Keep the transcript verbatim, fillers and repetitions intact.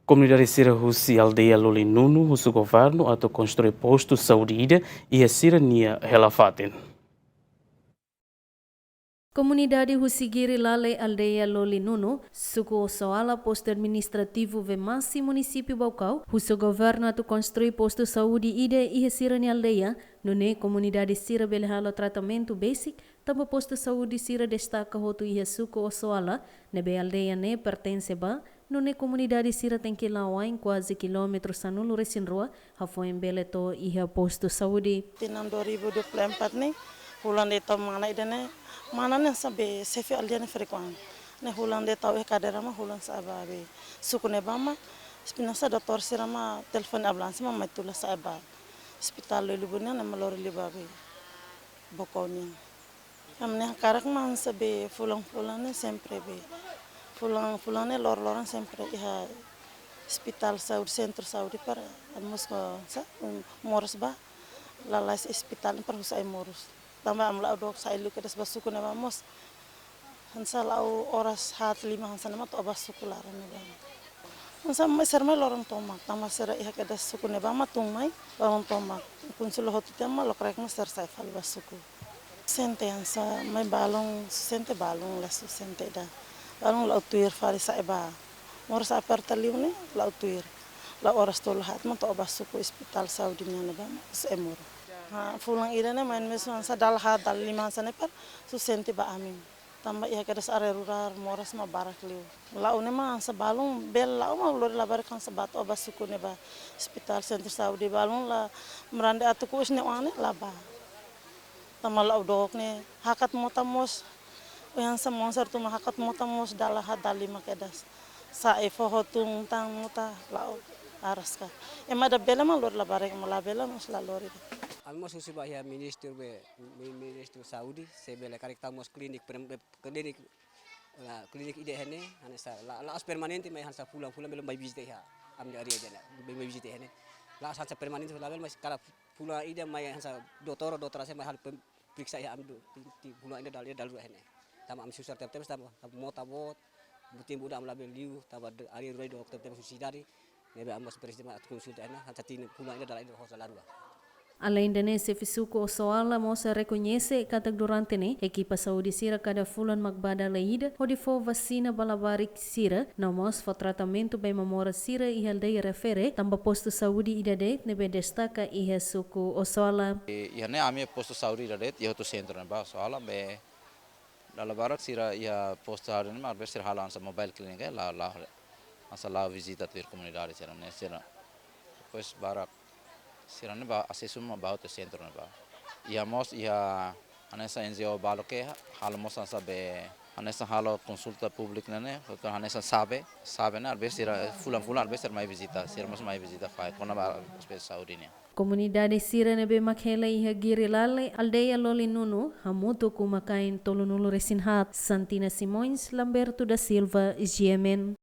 Komunidade sira husi aldeia Lolinunu husu governu atu konstrui postu saúde ida iha sira-nia hela fatin. Komunidade husi Giri Lale, aldeia Lolinunu, suku Osoala, postu administrativu Vemasi, munisípiu Baucau, husu governu atu konstrui postu saúde ida iha sira-nia aldeia, nune'e komunidade sira bele halo tratamentu besik, tanba postu saúde sira destaka hotu iha suku Osoala, ne'ebé aldeia ne'e pertense ba, nune'e komunidade sira tenke la'o ain kuaze kilómetru sanulu-resin-rua, hafoin bele to'o iha postu saúde. Tinan dua ribu dua puluh empat ne'e, fulan de'it tau mana ida-ne'e, mana ne'e sabe xefe aldeia ne'e ferik-oan. Ne'e fulan de'it tau iha kadeira mak fulan sa'e ba be suku ne'ebá mak, espinosa doutór sira mak telefone ambulánsia mak mai tula sa'e ba ospitál Lolinunu nian, ne'e mak lori liu ba be Baucau nian. Ami-nia hakarak mak hanesan be fulan-fulan ne'e sempre be. Fulan-fulan ne'e lor-loron sempre iha ospitál saúde, sentru saúde para ami mós ko sa, um, moras ba. Lalais ospitál ne'e para husu ai-moruk. Tanba ami la'o dook sai liu kedas ba suku ne'ebá mós. Hanesan la'o oras haat lima hanesan ne'e mak to'o ba suku laran ne'ebá. Hanesan mai sira mai loron tomak, tanba sira iha kedas suku ne'ebá mak tun mai loron tomak. Kunsi lohotu tiha mak lokraik mak sira sai fali ba suku. Sente hanesan mai balun, sente balun la susente ida. Balun la'o tuir fali sa'e ba. Moras aperta liu ne'e la'o tuir. La'o oras tolu haat mak to'o ba suku ospitál saúde nian ne'ebá mak husu ai-moruk. Ha, fulan ida ne'e mai mesak hanesan dala haat dala lima hanesan ne'e para susente ba ami. Tanba iha kedas área rurál moras mak barak liu. La'o ne'e mak hanesan balun bele la'o mak lori labarik hanesan ba to'o ba suku ne'ebá. Ospitál sentru saúde balun la merende atu ku'us ne'e oan ne'e la ba. Tanba la'o dook ne'e hakat mota mós. Ohin hanesan monsar tuma hakat mota mós dala haat dala lima kedas. Sa'e foho tun tan mota la'o araska. Ema ida bele mak lori labarik, ema labele mós la lori. Ami mós husu ba iha ministru be, mi-, ministru saúde, se bele karik tau mós klinik, prem-, be, klinik, la, klinik ida iha ne'e, hanesan, la, la'ós permanente, mai hanesan fulan-fulan bele mai vizita iha ami-nia área ida-ne'e, bele mai vizita iha ne'e. La'ós hanesan permanente, labele, mas kada fulan ida mai hanesan doutór, doutora sira mai halo pem-, periksa iha ami do, ti, ti fulan ida dala, dala rua iha ne'e. Tanba ami susar tebetebes tanba mota boot, butin buda ami labele liu, tanba de, área rurál dook tebetebes husi sidade, ne'ebé ami mós presiza mai atu konsulta iha ne'e, hanesan tinan fulan ida dala ida ho dala rua. Aleinde ne'e, xefe suku Osoala mós rekoñese katak durante ne'e, ekipa saúde sira kada fulan mak bá dala ida, hodi fó vasina ba labarik sira, no mós fó tratamentu ba ema moras sira iha aldeia refere, tanba postu saúde ida de'it ne'ebé destaka iha suku Osoala. I, iha ne'e ami postu saúde ida de'it, iha hotu sentru ne'ebá Osoala, be dala barak sira iha postu saúde ne'e, maibé sira halo hanesan mobile clinic, eh, la, la, hanesan la'o vizita tuir komunidade sira-ne'e, sira. Depois barak sira-ne'e ba asesu mak ba hotu sentru ne'ebá. Iha mós iha hanesan N G O balu ke ha-, halo mós hanesan be, hanesan halo konsulta públiku ne'e, ne'e, hanesan SABE, SABE ne'e, maibé sira fulan-fulan, maibé sira mai vizita, sira mós mai vizita fahe kona-ba aspetu saúde nian. Komunidade sira ne'ebé mak hela iha Giri Lale, aldeia Lolinunu, hamutuk uma-kain tolunulu-resin-haat, Santina Simões, Lamberto da Silva, G M N.